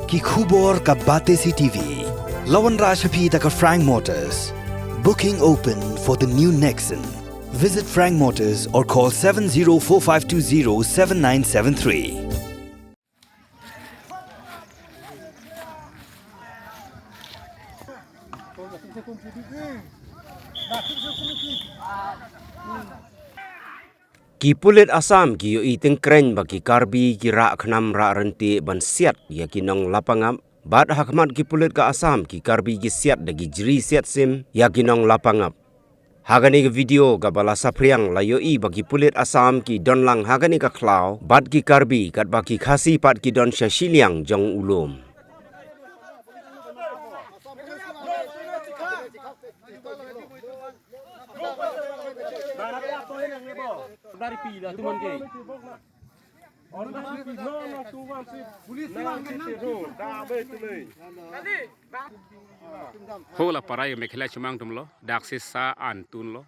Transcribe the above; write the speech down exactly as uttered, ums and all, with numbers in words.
Ki khubor ka Batesi T V. La wanrah sha phi da ka Frank Motors. Booking open for the new Nexon. Visit Frank Motors or call seven zero four five two zero seven nine seven three. Ki pulit Assam ki ïohi tyngkrein ba ki Karbi ki rah khnam rah ryntih ban siat ïa ki nong lapangap. Bad ha khmat ki pulit ka Assam ki Karbi ki siat da ki jri siat sim ïa ki nong lapangap. Ha kane ka video kaba la saphriang la ïohi ba ki pulit Assam ki don lang ha kane ka khlaw bad ki Karbi, katba ki Khasi pat ki don sha shiliang jong u lum. Ho la para ïa me khela chumang tum lo, dak si sa an tun lo.